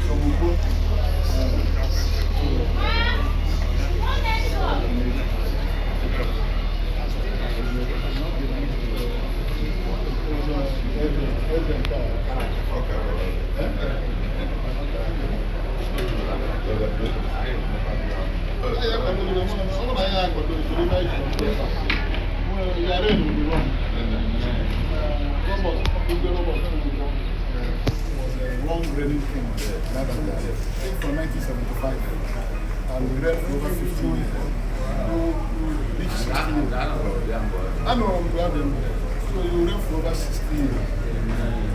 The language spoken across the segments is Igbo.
From Ugbo. Long reigning king, I think from 1975, and we reigned for over 50 years. We reached 60 years. I know I'm glad them. So you reign for over 60 years.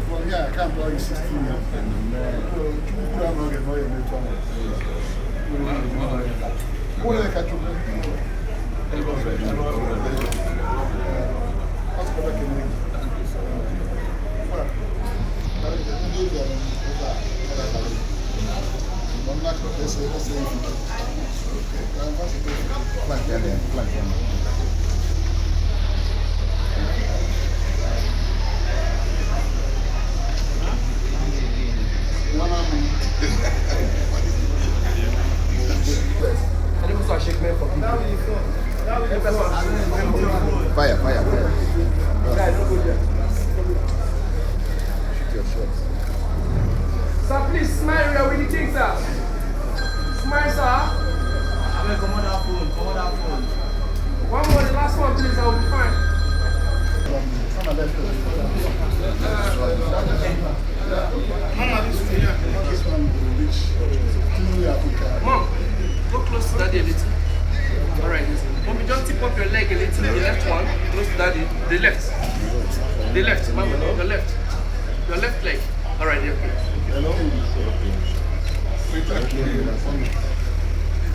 Well, yeah, I can't tell you 60 years. So, Chukwu anọghị n'ọya emetụ ahụ. Onye ka Chukwu? Ọ sịkwara kene gị. Ndị bịara ebe a Fire, fire, fire. Shoot your shots. Sir, please smile. We are with the king, sir. Smile, sir. Come on that phone, come on that phone. One more, the last one, please. I will be fine. This one will reach through Africa. Mom, go close to daddy a little. All right. Mommy, just tip up your leg a little. The left one. Close to daddy. The left. The left. Mama, your left. Your left leg. All right, yeah, okay. Hello.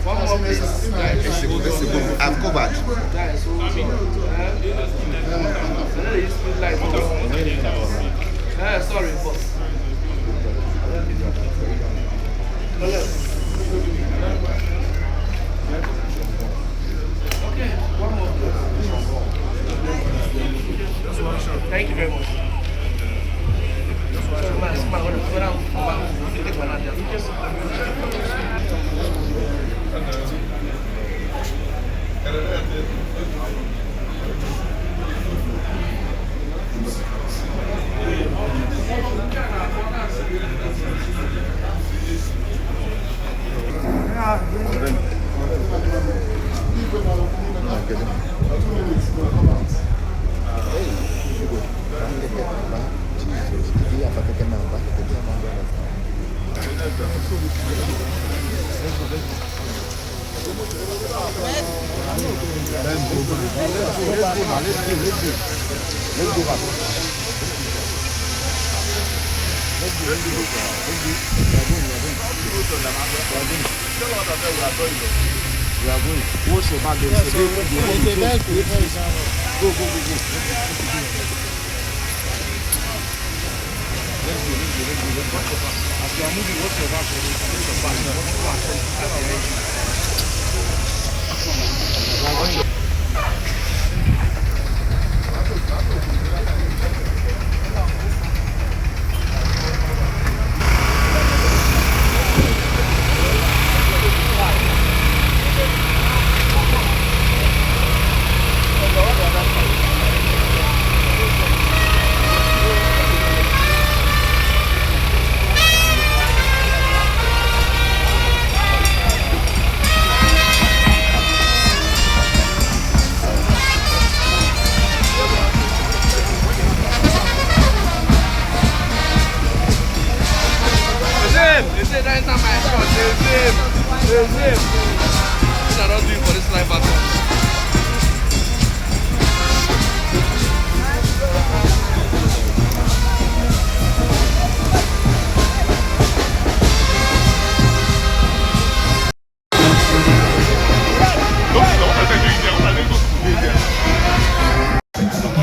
One more, please. I've covered. Guys, so, I know they use speed light. Sorry, boss. Okay, one more. Thank you very much. Sorry, man, man, when I'm, take my hand. Let's go back. Let's go, let's go. Let's go. We are going. Watch your back. Go, go, go, go. Let's go, let's go, let's go. Watch your back. As you are moving, watch your back. Watch your back. Watch your back. What I don't do for this life at all.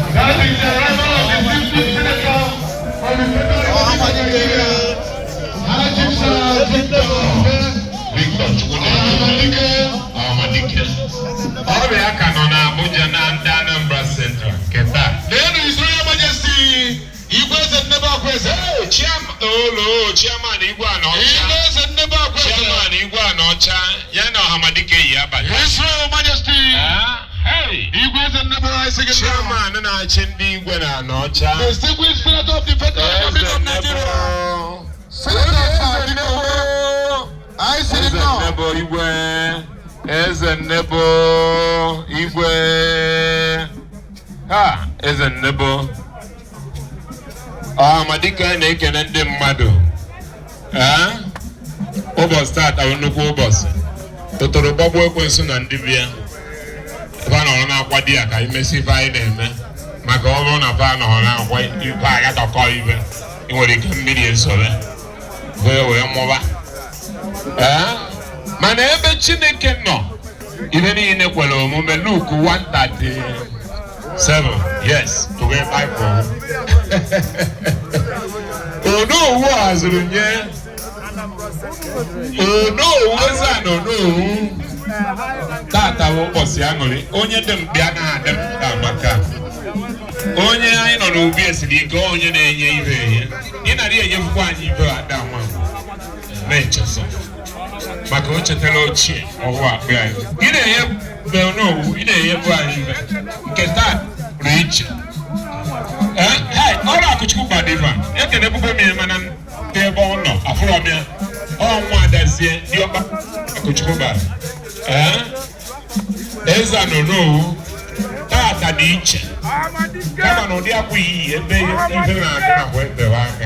That is the arrival of the 15th senator from the Federal Republic of Nigeria, Alhaji Sir Victor Victor Chukwuneke Amadike. Ọhamadike. Ọrịa ka nọ n'Abuja na ndị Anambra Central nke taa. Leenụ His Royal Majesty Igwe Eze Nnebe Akweze. Chairman Olo chairman Igwe Anọcha. Igwe Eze Nnebe Akweze. Chairman Igwe Anọcha ya na Ọhamadike yi abata. His Royal Majesty. Hey! Igwe Eze Nnebe anyị sị gị nnọọ. Chairman na-achị ndị Igwe na Anọcha. Distinguished Senator of the Federal Republic Eze of Nigeria. Nnebo. Senator Sir Biko. Anyị sị gị Eze nnọọ. Nnebo Igwe. Eze Nnebo Igwe. Ha! Eze Nnebo. Ọhamadike na-ekene ndị mmadụ. Ee? Ụbọchị taata bụ nnukwu ụbọchị. Tụtụrụ gbagbuo ekwensu na ndị bịa. Fa nọrọ na-akwa di ya ka imesi ife anyị na-eme. Maka ọ bụrụ na fa nọrọ na-akwa ife agatọkọ ife, ị nwere ike mmiri ezobe. Wee wee mụba. Ee? Mana ebe Chineke nọ, ihe niile kwere omume. Luke 137. Yes, tụghe Baịbụl. Onowu haziri nye Onowu eze a na Onowu tata bụ ụbọchị aṅụrị. Onye dị mkpi anaghị adị mkpa maka onye anyị nọ n'ubi esiri ike, onye na-enye ibe enye ị nara enyefukwa anyị ibe ada nwa na-echezọ maka o chetara ochie ọhụụ akpị anyị. Ị na-enye be Onowu, ị na-enyebu anyị ibe nke taa pụrụ iche. Ọrụ Akụchukwu Gbadiva ekene bụgo m ya, mana ndị ebe ọ nọ afụrọ m ya. Ọ nwa adazie diọkpa Akụchukwu gbara. Ee, eze Onowu tata dị iche kama na ụdị akwụ iyi ebe ife na-adị nakwa ebewe aka.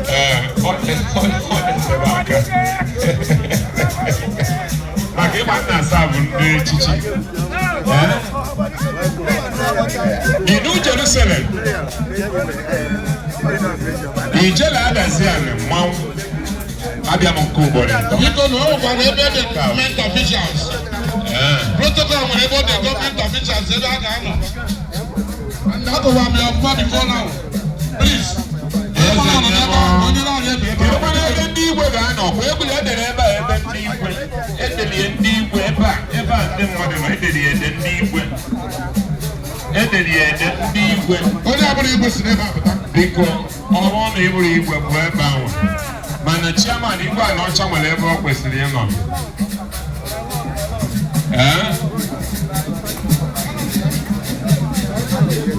Ee, ọ na-ebewe aka maka ịgba nna asaa bụ ndị echichi. Ee, Inu Jerusalem ijele adazi anị mmanwụ abịa m nke ugboro atọ. Biko na o nwekwara ebe dị gọọmenti officials. Ee. Protocol nwere ebe ọ dị gọọmenti officials ebe a ga-anọ. And akọwara m ya ọfụma before now. Please. Onye nọ n'ebe ahụ, onye na-arịa ebe ebe Kedu ebe ndị igwe ga-anọ? Kwa egwuri edere ebe a ebe ndị igwe. Edere ndị igwe ebe a, ebe a ndị mmadụ nọ, edere ya ede ndị igwe. Edere ya ede ndị igwe. Onye ọbụla igwe si n'ebe a pụta. Biko, ọ bụrụ na ị bụrụ igwe bụ ebe ahụ. Mana chairman Igwe Anọcha nwere ebe ọ kwesịrị ịnọ. Ee?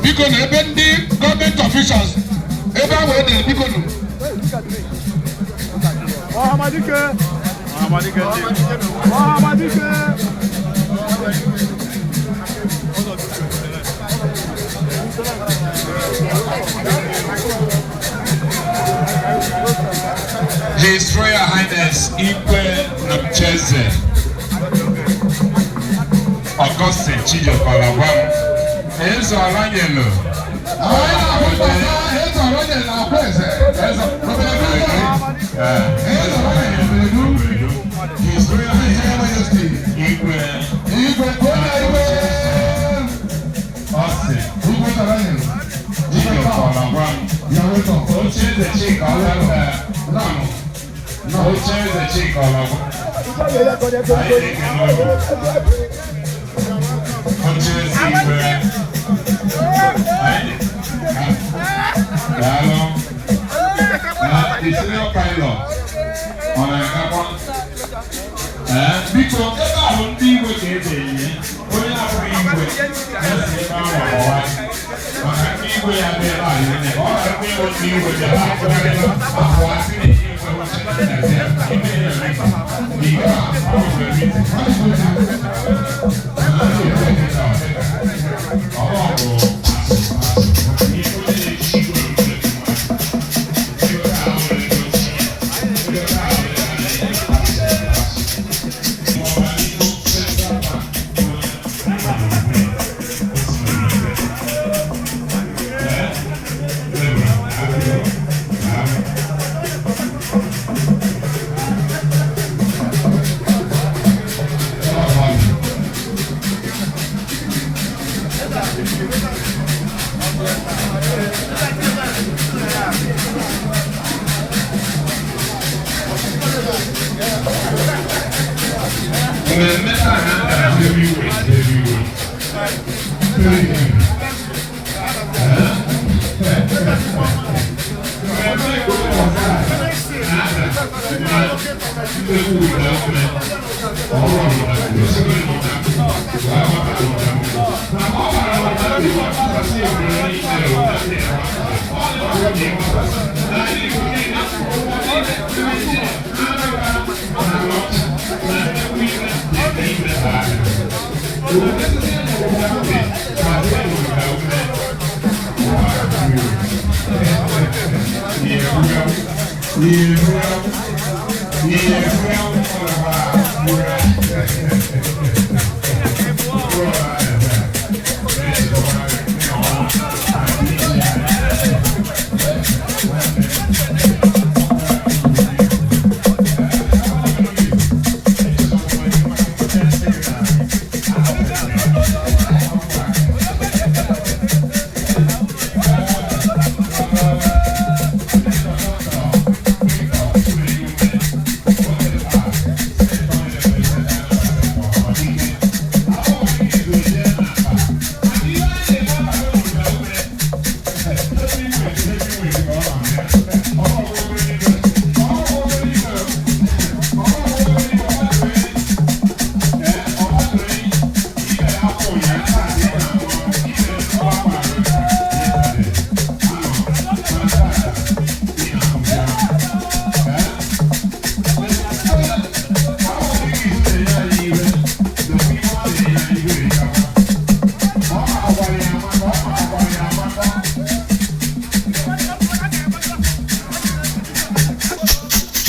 Biko na ebe ndị gọọmenti officials ebe ahụ edere biko nụ. Ọhamadike. Ọhamadike. Ọhamadike. His Royal Highness Igwe Ncheze Augustine Chijiokola gwa m Eze Ọlanyelu. Anyị na-ahụ gbasara Eze Ọrọnyere na Akweze. Eze Eze Ọrọnyere Obodo. His Royal His Highness Majesty. Igwe Igwe onye igwe. Austin Igwe Ọrọnyere. Chijiokola gwa m You are welcome. Ocheeze Chika Ọlaka. Ocheeze Chika Ọlaka. Anyị na-ekele unu. Ocheeze Igwe. Anyị daalụ. Na the senior pilot ọ na-agakwa? Ee, biko ebe a bụ ndị igwe ka eji enye onye abụghị igwe ya si ebe ahụ ọwa maka ndị igwe ya dị ebe a rinne ọ ga-abụ ịbụ ndị igwe bịara akpụgharịba abụọ asị na enye igwe oche na ime ya n'ike a ọ bụ ebe Mmemme a na-adara heavyweight, heavyweight. Very heavy.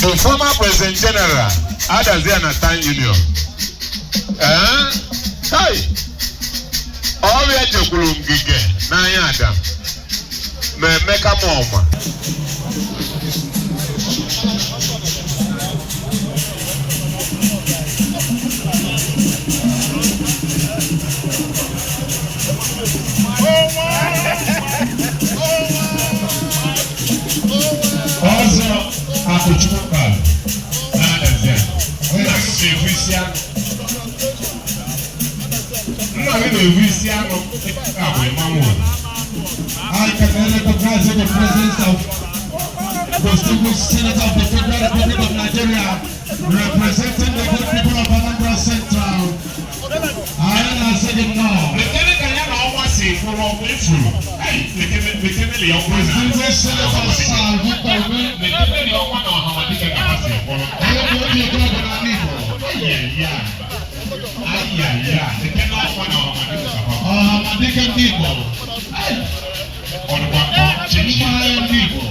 The former President General, Adazi na Town Union. Eh? Hey! Ọrịa jekwuru ngige n'anya Adam ma Emeka ma ọma. Ọzọ Akụchukwu kpara n'Adazi a, nna m na-ebu isi anụ. Nna m na-ebu isi anụ ka bụ Emmanuel. I can recognize the presence of distinguished Senator of the Federal Republic of Nigeria, representing the good people of Anambra Central. I am saying no. Lekene ka ya na ọnwa si kwụrụ ọkụ ifuru. Hey, lekene lekene li ọnwa na. Distinguished Senator Sir Victor Ume, Lekene li ọnwa na Ọhamadike ka ha si kwụrụ. onye bụ obi ego ọbụla n'Igbo. Ayaya. Ayaya. Lekene ọnwa na Ọhamadike ka ha. Ọhamadike ndị Igbo, Ọdụkwa chichi. mpaghara ndị Igbo,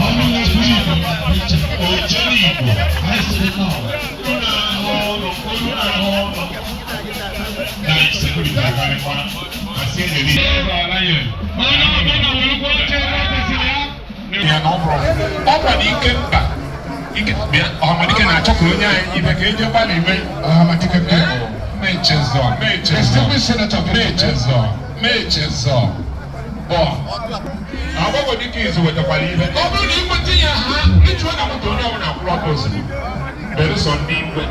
ọnụ na-ekwu Igbo na Britain. Ojele Igbo. I say no. Olu na-ahụ ọnụ, olu na-ahụ ọnụ. Na security akarịkwa. Asị ejeli. Onye ọbụla welukwa oche ebe o kwesịrị ya. Ya na ọ bụrụ ọ kwa na ike mba ike bịa Ọhamadike na-achọ ka onye anyị ibe ka eje gbalị ime Ọhamadike ndị Igbo. mechezọ mechezọ Distinguished Senator Victor Ume. mechezọ mechezọ bọ agbagwo dịka izu wetakwara ibe ọ bụrụ na igwe tinye ha ịchụọ na moto onye ọbụla akwụrụ ọtọ ozugbo belụsọ ndị igwe.